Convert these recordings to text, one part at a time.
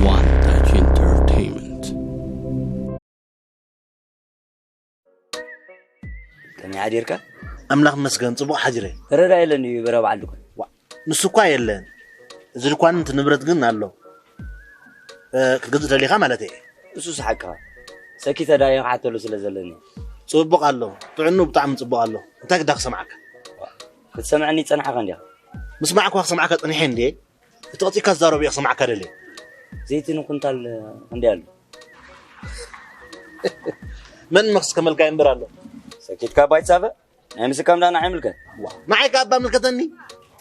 One Touch Entertainment. ከመይ ሓዲርካ? ኣምላኽ መስገን ጽቡቕ ሓጅረ። ተረዳ የለን እዩ በረ በዓል ድኳን። ንሱ እኳ የለን። እዚ ድኳን እቲ ንብረት ግን ኣሎ። እ፣ ክትገዝእ ደሊኻ ማለት እየ። እሱ ሰሓቅኻ። ሰኪተ ዳዮ ክሓተሉ ስለ ዘለኒ። ጽቡቕ ኣሎ። ጥዕኑ ብጣዕሚ ጽቡቕ ኣሎ። እንታይ ግዳ ክሰምዓካ? ክትሰምዐኒ ጸናሕካ እንዲኻ። ምስማዕ እኳ ክሰምዓካ ጸኒሐ እንድየ። እቲ ቀጺልካ ዝዛረቡ እየ ክሰምዓካ ደልየ። ዘይቲ ንኩንታል ክንደይ ኣሎ? መን መኽስ ከመልካ ይንብር ኣሎ። ሰኪትካ ባይትሳፈ ናይ ምስካም ዳ ንዓይ ምልከት። ንዓይ ከኣ እባ ምልከተኒ።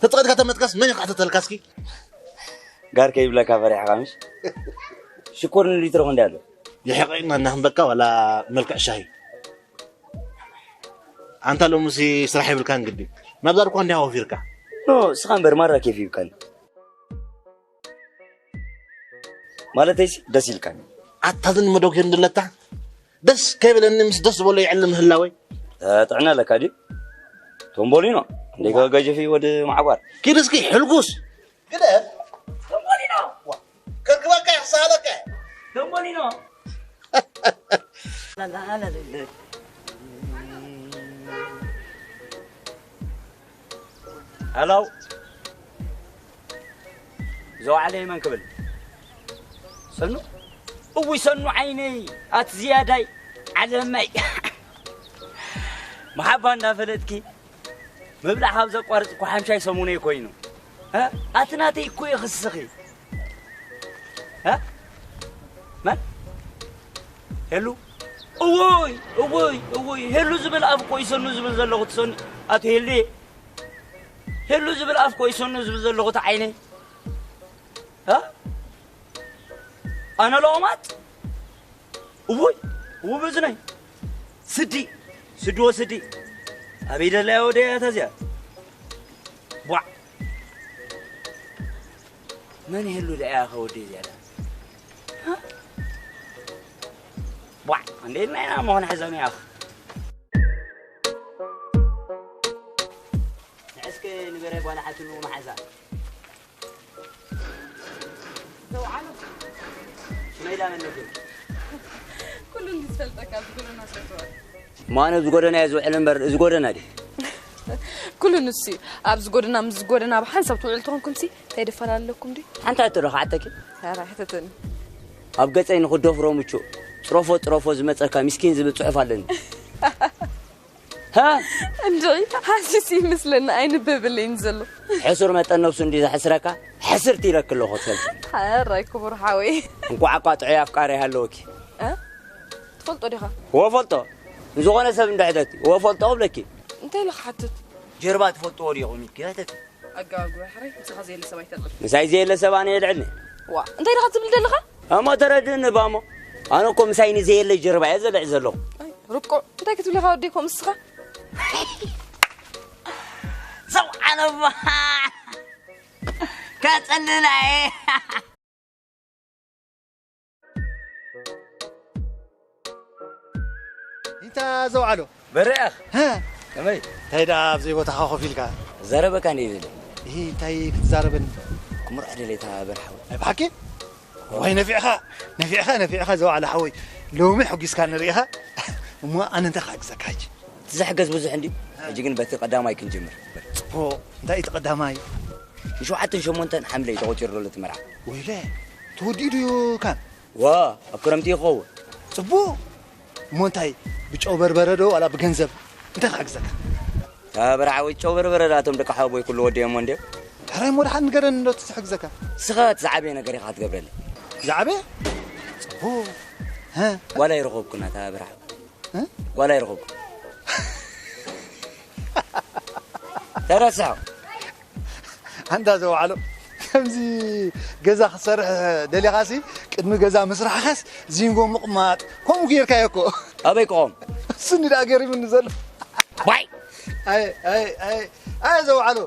ተጸቒጥካ ተመጥካስ መን ይኽሕተተልካ እስኪ? ጋር ከይብለካ ፈሪሕኻ ምሽ? ሽኮር ንሊትሮ ክንደይ ኣሎ? ይሕቐና እናኽንበካ ዋላ መልክዕ ሻሂ። ኣንታ ሎምሲ ስራሕ የብልካን ግዲ። ናብዛ ድኳን እንዲኻ ወፊርካ። ኖ፣ እስኻ እምበር ማራ ኬፍ ይብካኒ። ማለተይሲ ደስ ኢልካኒ። ኣታ ዝን መደው ኬር እንድለታ ደስ ከይብለኒ ምስ ደስ ዝበሎ ይዕልም ምህላወይ። እ፣ ጥዕና ኣለካ ድዩ? ቶምቦሊኖ፣ እንዴ ገጀፊ ወዲ ማዕቋር። ኪድ እስኪ ሕልጉስ። ግደፍ። ቶምቦሊኖ። ከርክበካ እየ ክሳለካ እየ። ቶምቦሊኖ። ሄሎ። ዘውዓለይ መን ክብል? ሰኑ? እውይ ሰኑ ዓይነይ፣ ኣቲ ዝያዳይ፣ ዓለመይ። መሓባ እንዳፈለጥኪ ምብላዕ ካብ ዘቋርጽ እኮ ሓምሻይ ሰሙነይ ኮይኑ። እ? ኣቲ ናተይ እኮ ይኽስኺ። እ? መን? ሄሉ? እውይ፣ እውይ፣ እውይ፣ ሄሉ ዝብል ኣፍ እኮ ይሰኑ ዝብል ዘለኹ ትሰኑ። ኣቲ ሄሉዬ። ሄሉ ዝብል ኣፍ እኮ ይሰኑ ዝብል ዘለኹ እቲ ዓይነይ። እ? ኣነ ለኦማት? እውይ፣ ውብ እዝነይ። ስዲ፣ ስዲ ወስዲ። ኣበይ ደላያ ወደያ ተዚያ? ቧዕ። መን ይህሉ ደያ ከወዲ እዚያ? ቧዕ፣ እንዴት ናይና መሆን ሕዘን ያኽ። ንዕስከ ንበረ ጓል ሓትኑ መሓዛ። ሽመይ ዳ መን ነጊሩ? ኩሉ እንዲ ዝፈልጠካ ኣብዚ ጎደና ስለ ትውዕል። እሞ ኣነ ኣብዚ ጎደና እየ ዝውዕል እምበር እዚ ጎደና ድዩ? ኩሉ ንሱ እዩ። ኣብዚ ጎደና ምስዚ ጎደና ብሓንሳብ ትውዕሉ ተኾንኩምሲ እንታይ ድፈላለኩም ድዩ? ሓንቲ ሕቶ ዶ ክሓተኪ? ኧረ ኣይሕተተኒ። ኣብ ገጸይ ንኽደፍሮ ምቹእ ጽረፎ ጽረፎ ዝመጸካ ሚስኪን ዝብል ጽሑፍ ኣለኒ። ሃ? እንድዒ ሓሲስ ይመስለኒ ኣይንበብለይን ዘሎ። ሕሱር መጠን ነብሱ እንዲ ዘሕስረካ ሕስርቲ ኢለኪ ኣለኹ ትፈልጢ። ሓራይ ክቡር ሓወይ። እንቋዕ እኳ ጥዑይ ኣፍቃሪ ሃለወኪ። እ? ትፈልጦ ዲኻ? እወ ፈልጦ። ንዝኾነ ሰብ እንድሕተቲ እወ ፈልጦ ክብለኪ። እንታይ ኢለ ክሓትት? ጀርባ ትፈልጥዎ ዲኹም ኢልኪ ሕተቲ። ኣገባብ ግብሪ ሕራይ ምሳኻ ዘየለ ሰብ ኣይተልዕል። ምሳይ ዘየለ ሰብ ኣነ የልዕልኒ። ዋ እንታይ ኢኻ ትብል ዘለኻ? እሞ ተረድእኒ እባ እሞ። ኣነ እኮ ምሳይ ንዘየለይ ጀርባ እየ ዘልዕል ዘለኹ። ኣይ ርብቆ እንታይ ክትብል ኢኻ ወደይ ከምኡ ንስኻ? ሰብዓን እባ ከጸልላ እየ። እንታ ዘውዓሎ በረኣኽ ከመይ እንታይ ደኣ ኣብ ዘይቦታኻ ኮፍ ኢልካ ዘረበካ እንደ ይብል ይህ እንታይ ክትዛረበኒ ኩምርዕ ደሌታ በርሓዊ ናይ ብሓቂ ወይ ነፊዕኻ ነፊዕኻ ነፊዕኻ ዘውዓሎ ሓወይ ሎሚ ሕጒስካ ንርኢኻ እሞ ኣነ እንታይ ክሕግዘካ ሕጂ ትዘሕገዝ ብዙሕ እንዲ ሕጂ ግን በቲ ቀዳማይ ክንጅምር ጽቡቕ እንታይ እቲ ቀዳማይ ንሸውዓተን ሸሞንተን ሓምለይ ተቖጺሩ ዘሎ እቲ መርዓ ወይለ ተወዲኡ ድዩ ካን ዋ ኣብ ክረምቲ ይኸውን ጽቡቕ እሞ እንታይ ብጨው በርበረ ዶ ዋላ ብገንዘብ እንታይ ክሕግዘካ በርዓዊ ጨው በርበረ ዳቶም ደቂ ሓወቦይ ኩሉ ወዲኦም እንድዮም ሕራይ ሞ ደሓን ንገረኒ እንዶ ትሕግዘካ ንስኻ እቲ ዝዓበየ ነገር ኢኻ ክትገብረለይ ዝዓበየ ጽቡቕ ጓል ኣይረኸብኩን ኣታ በርዓዊ ጓል ኣይረኸብኩን ተረስዖ ኣንታ ዘውዓሎ ከምዚ ገዛ ክሰርሕ ደሊኻሲ ቅድሚ ገዛ ምስራሕኻስ ዚንጎ ምቕማጥ ከምኡ ገይርካዮ እኮ ኣበይ ክቖም እሱኒ ደኣ ገሪምኒ ዘሎ ዋይ ኣየ ዘውዓሎ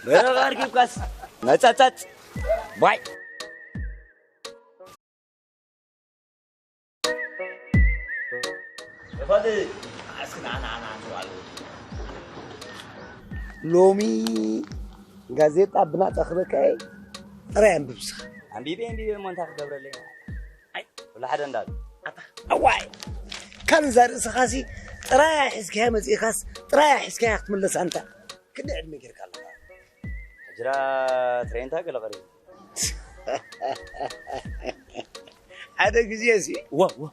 በረኻ ኣርኪብካስ መጸጸጽ ዋይ ሎሚ ጋዜጣ ብናጻ ክበካ እየ ጥራይ ኣንብብ ስኻ ኣንቢበ ኣንቢበ እሞ እንታይ ክገብረለይ? ኣይ፣ ኩሉ ሓደ እንዳሉ። ኣታ፣ ኣዋይ፣ ካን እዛ ርእስኻሲ ጥራያ ሒዝካያ መጺእኻስ ጥራያ ሒዝካያ ክትምለስ ኣንታ። ክንደይ ዕድመ ጌርካ ኣለኻ? ሕጅራ ትሬንታ ገለ ቀሪቡ። ሓደ ግዜ ሲ፣ ዋ፣ ዋ።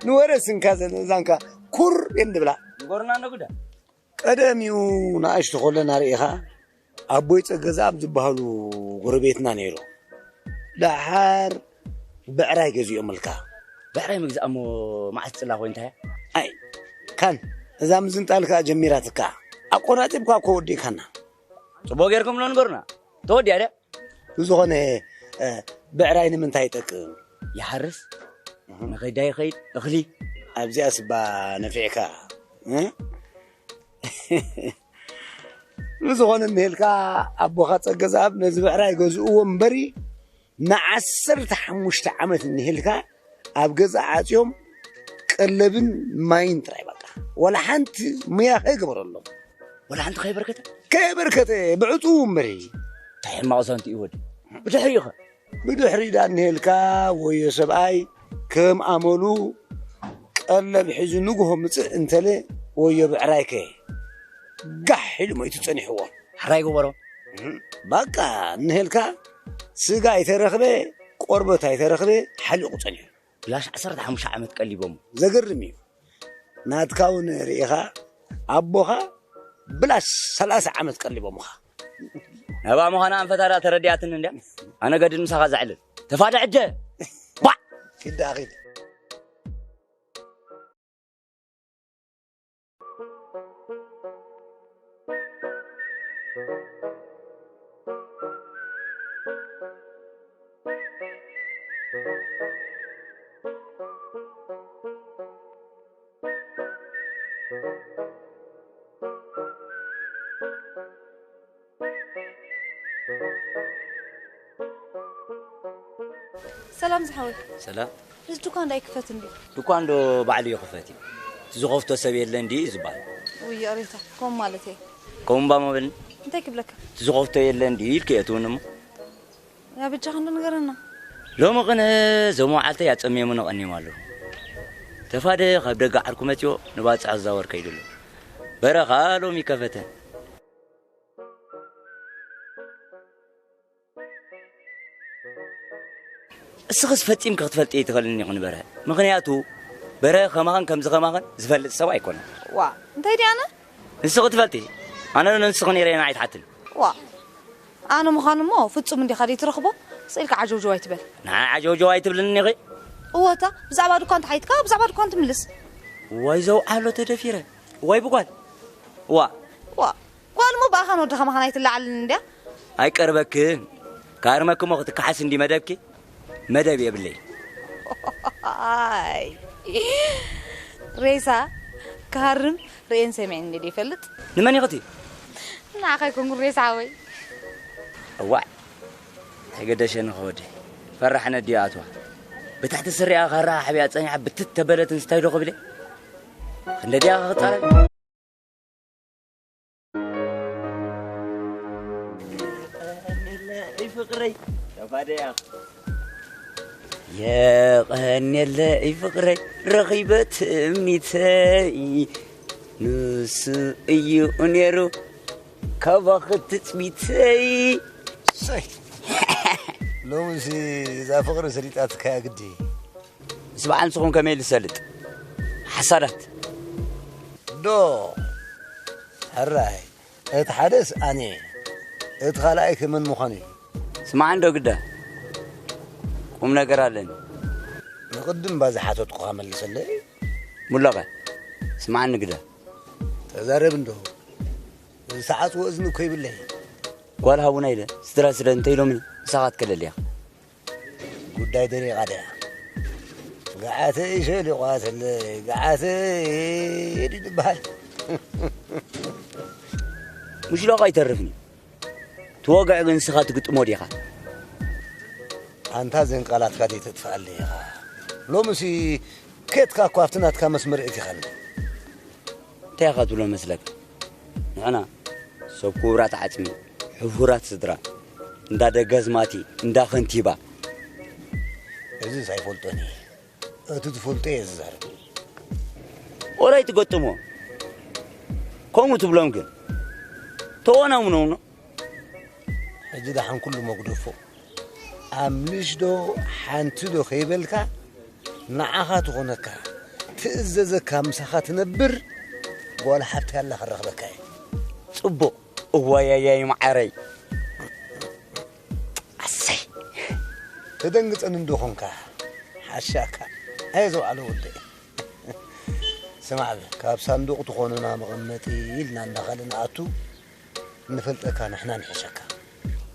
ንወረ ስንካ ዘ-፣ ዛንካ ኩር የንድብላ። ንጎርና እንዶ ጉዳ። ቀደም እዩ ንኣሽቱ ከለና ርኢኻ፣ ኣቦይ ጸገዛኣብ ዝበሃሉ ጎረቤትና ነይሩ። ደሓር ብዕራይ ገዚኦምልካ። ብዕራይ ምግዛእ እሞ መዓስ ጽላ ኮይንታ እያ? ኣይ፣ ካን፣ እዛ ምዝንጣል ከኣ ጀሚራትካ። ኣቆራጢብካ እኮ ወዲእካና። ጽቡቕ ጌርኩም ኣሎ ንገሩና። ተወዲኣ ድያ? ብዝኾነ፣ እ፣ ብዕራይ ንምንታይ ይጠቅም? ይሓርስ፣ እህ። ንኸይዳ ይኸይድ፣ እኽሊ። ኣብዚኣስ እባ ነፊዕካ፣ እ? ብዝኾነ እንሄልካ፣ ኣቦኻ ጸገዝኣብ ነዚ ብዕራይ ገዝእዎ እምበሪ፣ ንዓሰርተ ሓሙሽተ ዓመት እንሄልካ፣ ኣብ ገዛ ዓጽዮም ቀለብን ማይን ጥራይ በቃ። ወላ ሓንቲ ሙያ ከይገበረሎም። ወላ ሓንቲ ከይበርከተ? ከየበርከተ፣ ብዕጹው እምበሪ። እንታይ ሕማቕ ሳንቲኡ ወዲ? ብድሕሪኡ ኸ? ብድሕሪ ዳንኤልካ ወዮ ሰብኣይ ከም ኣመሉ ቀለብ ሒዙ ንግሆ ምጽእ እንተለ ወዮ ብዕራይከ ጋሕ ኢሉ ሞይቱ ጸኒሕዎ። ሕራይ ገበሮ። እም፣ ባቃ እንሄልካ ስጋ ኣይተረኽበ፣ ቆርበት ኣይተረኽበ፣ ሓሊቑ ጸኒሑ። ብላሽ ዓሰርተ ሓሙሽተ ዓመት ቀሊቦም። ዘገርም እዩ። ናትካ እውን ርኢኻ፣ ኣቦኻ ብላሽ ሰላሳ ዓመት ቀሊቦምኻ። ናብኣ ምዃና ኣንፈታ ደኣ ተረዲኣትኒ እንድያ። ኣነ ገድል ምሳኻ ዘዕልል። ተፋደ ዕጀ! ባዕ! ኪድ ደኣ ኺድ። ሰላም ዝሓወይ። ሰላም። እዚ ድኳን ዳኣ ይክፈት እንድዩ? ድኳን ዶ ባዕሉ ይኽፈት እዩ? እቲ ዝኸፍቶ ሰብ የለን ድዩ እዩ ዝበሃል? ውይ፣ ይቕሬታ፣ ከምኡ ማለት እየ። ከምኡ እምባ መበልኒ? እንታይ ክብለካ? እቲ ዝኸፍቶ የለን ድዩ ኢልኪ እየ ትብኒ እሞ? ያ በጃኻ እንዶ ንገረና። ሎሚ ቅነ እዞም መዓልተይ ኣጸሚሞምኒ ቀኒዮም ኣለዉ። ተፋደ ካብ ደገ ዓርኩ መጺኦ ንባጽዕ ክዛወር ከይዱ ኣሎ። በረ ኸኣ ሎሚ ይከፈተ። እስኽስ ፈጺምኪ ክትፈልጢ ኣይትኽእልን ኢኺ ንበረ። ምኽንያቱ በረ ከማኽን ከምዚ ከማኽን ዝፈልጥ ሰብ ኣይኮነን። ዋ፣ እንታይ ድየ ኣነ? ንስኺ ትፈልጢ፣ ኣነ ዶ ንስኺ ነይረ ኢና ኣይትሓትን። ዋ፣ ኣነ ምዃኑ እሞ ፍጹም እንዲኻ ደይትረኽቦ፣ ስቕ ኢልካ ዓጀውጀው ኣይትበል። ንዓይ ዓጀውጀው ኣይትብልኒ ኢኺ። እወታ፣ ብዛዕባ ድኳን ተሓቲትካ፣ ብዛዕባ ድኳን ትምልስ። ዋይ ዘውዓሎ ተደፊረ። ዋይ ብጓል። ዋ። ዋ፣ ጓል እሞ ብኣኻን ወድኻ መኻን ኣይትለዓልን እንድያ። ኣይቀርበክን። ካርመኪ እሞ ክትከሓስ እንዲ መደብኪ። መደብ የብለይ። ኣይ። ሬሳ ክሃርም ርእየን ሰሚዐን እንደ ይፈልጥ። ንመን ኢኽቲ? ንዓኻ ኣይኮንኩን ሬሳ ሓወይ። እዋዕ። እንታይ ገደሸኒ ከወዲ። ፈራሕ ነዲኣ ኣትዋ። ብታሕቲ ስሪኣ ካራ ሓቢኣ ጸኒሓ ብትት ተበለት እንስታይ ዶ ክብለ? ክንደ ድያ ክጻረብ? የቐንየለይ ፍቕረይ፣ ተፋደያ። የቐንየለይ ፍቕረይ፣ ረኺበ ትምኒተይ። ንሱ እዩ ነይሩ ካባኺ ትጽቢተይ። ሰይ፣ ሎምሲ እዛ ፍቕሪ ሰሊጣትካያ ግዲ። ምስ በዓል ንስኹም ከመይ ኢሉ ዝሰልጥ? ሓሳዳት። ዶ፣ ሕራይ፣ እቲ ሓደስ ኣነ፣ እቲ ካልኣይ ከ መን ምዃኑ እዩ? ስማዕ እንዶ ግዳ፣ ቁም ነገር ኣለኒ። ንቕድም እባ ዝሓተትኩኻ መልሰለይ። ሙላቐ፣ ስማዕኒ ግዳ። ተዛረብ እንዶ፣ ዝተዓጽወ እዝኒ እኮ ይብለይ። ጓል ሃቡና ኢለ፣ ስድራ ስለ እንተ ኢሎምኒ፣ ንስኻ ክትከለል ኢኻ። ጉዳይ ደሪቓ ድያ? ገዓተይ ሸሊቋትለይ፣ ገዓተይ ድዩ ዝበሃል? ምሽሎቕ ኣይተርፍን እዩ። እቲ ወግዒ ግን ንስኻ ትግጥሞ ዲኻ? ኣንታ እዘን ቃላትካ ደይተጥፍኣለይ ኢኻ። ሎምሲ ኬድካ እኳ ኣብቲ ናትካ መስመር እቲኻኒ። እንታይ ኢኻ ትብሎ መስለካ? ንሕና ሰብ ክቡራት ዓጽሚ፣ ሕፉራት ስድራ፣ እንዳ ደገዝማቲ፣ እንዳ ከንቲባ። እዚስ ኣይፈልጦን እየ። እቲ ዝፈልጦ እየ ዝዛረብ። ወራይ ትገጥሞ። ከምኡ ትብሎም ግን። ተወናውነው ነው። ሕጂ ደሓን ኩሉ መጉደፎ። ኣብ ምሽ ዶ ሓንቲ ዶ ከይበልካ ንዓኻ ትኾነካ፣ ትእዘዘካ፣ ምሳኻ ትነብር ጓል ሓብቲ ኣላ ክረኽበካ እየ። ጽቡቕ። እዋያያይ መዓረይ። ኣሰይ። ተደንግጸን እንዶ ኾንካ ሓሻካ። ኣየ ዘውዓለ ወደይ። ስማዕ በል፣ ካብ ሳንዱቕ ትኾኑና መቐመጢ ኢልና እንዳኻለ ንኣቱ፣ ንፈልጠካ ንሕና ንሕሸካ።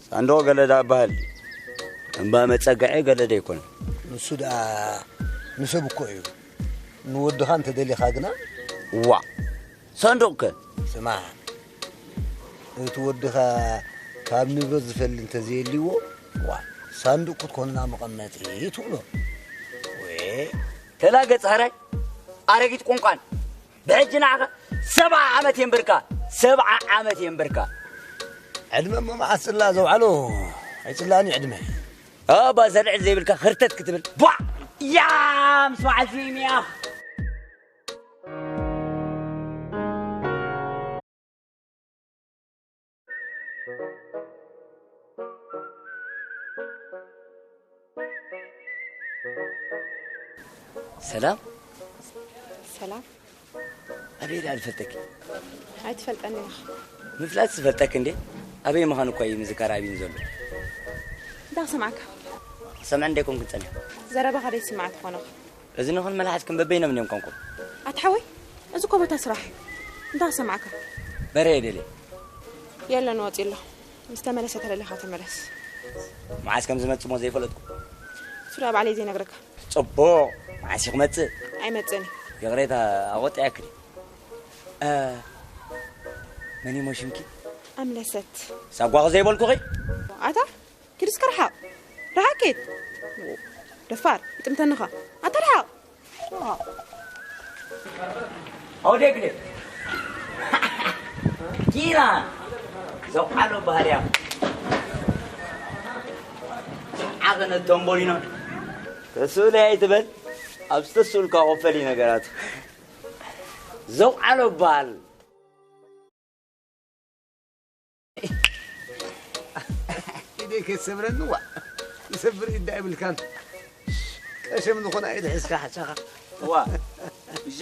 ሳንዱቕ ገለ ደኣ እበሃል ድዩ? እምባ መጸግዒ ገለ ዶ ኣይኮነን? ንሱ ደኣ ንሰብ እኮ እዩ። ንወድኻ እንተደሊኻ ግና። ዋእ! ሳንዱቕ ከ? ስማዕ፣ እቲ ወድኻ ካብ ንብረት ዝፈሊ እንተዘየልይዎ፣ ዋእ! ሳንዱቕ ክትኮንና መቐመጢ ትብሎ። ወይ! ተላገጽ ሃራይ፣ ኣረጊት ቁንቋን። ብሕጂ ንዓኻ ሰብዓ ዓመት የንብርካ፣ ሰብዓ ዓመት የንብርካ። ዕድመ እሞ መዓስ ጽላእ ዘውዓሎ? ኣይጽላእን እዩ ዕድመ። ኣባ ዘልዕል ዘይብልካ ክርተት ክትብል። ቧዕ! ያ ምስ በዓል ፊልም እያ። ሰላም። ሰላም። ኣበይ ደኣ ዝፈልጠኪ? ኣይትፈልጠኒ ኢኻ። ምፍላጥ ዝፈልጠኪ እንዴ? ኣበይ ምዃኑ እኳ እዩ ምዝካር ኣብይን ዘሎ። እንታይ ክሰምዓካ? ክሰምዕ እንደ ኮንኩ ጸኒሐ። ዘረባኻ ደይ ስምዓት ኮነኻ። እዚ ንኹን መልሓስኩም በበይኖም እዮም ኮንኩም። ኣታ ሓወይ፣ እዚ እኮ ቦታ ስራሕ እዩ። እንታይ ክሰምዓካ? በረ እየ ደልየ። የለን፣ ወጺኡ ኣሎ። ምስ ተመለሰ ተደሊኻ ተመለስ። መዓስ ከም ዝመጽእ እሞ ዘይፈለጥኩ። እሱ ደኣ ባዕለይ ዘይነግረካ። ጽቡቕ። መዓስ እዩ ክመጽእ? ኣይመጽእን እዩ። ይቕሬታ፣ ኣቖጢዐኪ ድየ? እ፣ መን እዩ ሽምኪ? ኣምለሰት። ሳጓኺ ዘይበልኩኺ? ኣታ ኪድ እስከ ርሓቕ። ርሓቕ ኪድ። ደፋር፣ ይጥምተንኻ። ኣታ ርሓቕ። ኣውደግለ። ጊራ። ዘውዓሎ ባህልያ። ዓቐነ ቶምቦሊኖ። ተስእለ ኣይትበል። ኣብ ዝተስእልካ ኮፈሊ ነገራት። ዘውዓሎ በሃል። ኢደይ ከይትሰብረኒ፣ ዋእ። ዝሰብር ኢድ ዳ ይብልካን። ቀሸም ዝኾነ ኣይትሕዝካ ሓሻኻ። እዋ፣ እዞ።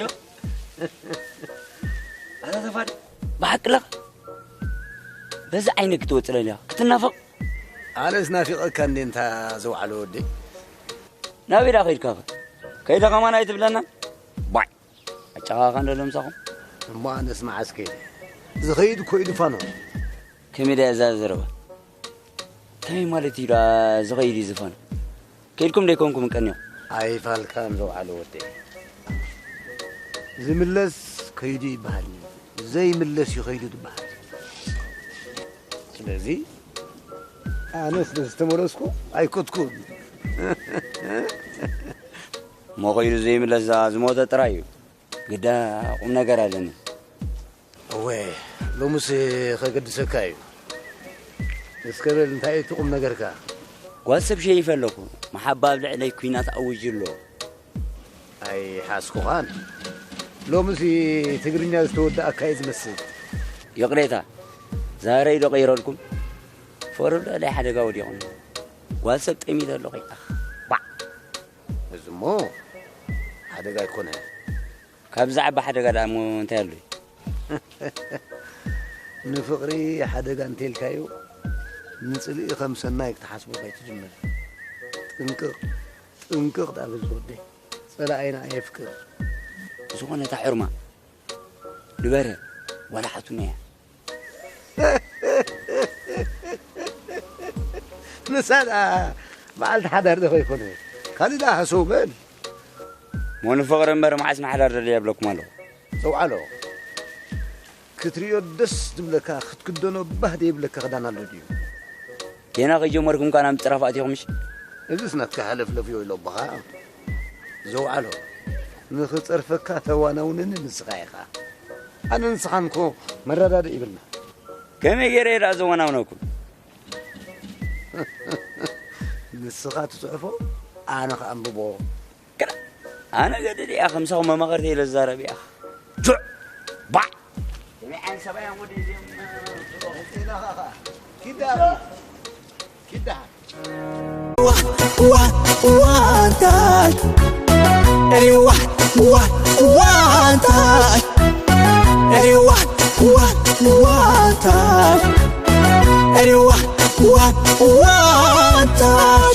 ኣታ ተፋዲ፣ ብሓቂ ለኻ። በዚ ዓይነ ክትወጽለኒ ኢኻ። ክትናፈቕ። ኣነስ ናፊቐካ እንዴ እንታ ዘውዓሎ ወደይ። ናበይ ዳ ከይድካ ኸ? ከይደ ከማን ኣይትብለና? ባዕ። ኣጨኻኻ እንዶ ሎምሳኹም። እሞ ኣነስ መዓስ ከይደ? ዝኸይድ እኮ እዩ ድፋኖ። ከመይ ደኣ እዛ ዘረባ? ከመይ ማለት እዩ ደኣ ዝኸይድ እዩ ዝፋኖ? ከይድኩም ደይኮንኩም ቀንዮም? ኣይፋልካን ዘውዓሎ ወደይ። ዝምለስ ከይዱ ይበሃል እዩ። ዘይምለስ እዩ ከይዱ ትበሃል። ስለዚ ኣነ ስለ ዝተመለስኩ ኣይኮትኩን። እሞ ከይዱ ዘይምለስ ደኣ ዝሞተ ጥራይ እዩ። ግዳ ቁም ነገር ኣለኒ። እወ፣ ሎምስ ከገድሰካ እዩ። እስከ በል፣ እንታይ እዩ እቲ ቁም ነገርካ? ጓል ሰብ ሸይፈ ኣለኹ። መሓባ ኣብ ልዕለይ ኲናት ኣውጅ ኣሎ። ኣይሓስኩኻን። ሎምስ ትግርኛ ዝተወደኣካ እዩ ዝመስል። ይቕሬታ፣ ዛረይ ዶ ቀይረልኩም? ፈረዶ ልዕለይ ሓደጋ ወዲቑኒ። ጓል ሰብ ጠሚተ ኣለኹ። ኣኽ፣ ባዕ። እዚ እሞ ሓደጋ ኣይኮነን። ካብ ዝዓቢ ሓደጋ ደኣ እሞ እንታይ ኣሎ? ንፍቕሪ ሓደጋ እንተልካዮ፣ ንጽልኢ ከም ሰናይ ክትሓስቦ ከይትጅምር። ጥንቅቕ፣ ጥንቅቕ ደኣ በዚ ወደይ። ጸላኢና ኣየፍቅር። ዝኾነ እታ ሕርማ ንበረ ዋላ ሓቱና እያ። ንሳ ደኣ በዓልቲ ሓዳር ዶ ከይኮነ? ካልእ ደኣ ሃሰው በል። ሞ ንፍቕሪ እምበር መዓስ ንሓዳር ደልየ እብለኩም ኣለኹ። ዘውዓሎ፣ ክትርእዮ ደስ ዝብለካ፣ ክትክደኖ ባህ ደይብለካ ክዳን ኣሎ ድዩ? ጌና ከይጀመርኩም ካና ምጽራፍ ኣቲኹም ምሽ? እዚስ ናትካ ሃለፍለፍ እዩ ኢሎ ኣቦኻ። ዘውዓሎ፣ ንኽጸርፈካ ተዋናውነኒ ንስኻ ኢኻ። ኣነ ንስኻን እኮ መረዳድእ ይብልና። ከመይ ገይረ እየ ደኣ ዘወናውነኩም? ንስኻ ትጽሕፎ ኣነ ክኣንብቦ። ኣነ ገድድ እያ ከምሳኹም መማኸርቲ ኢለ ዝዛረብ እያ። ጁዕ ባዕ ኪዳ ኪዳ Wah, wah, wah, tai. Eri wah, wah, wah, tai. Eri wah, wah, wah, tai. Eri wah, wah, wah, tai.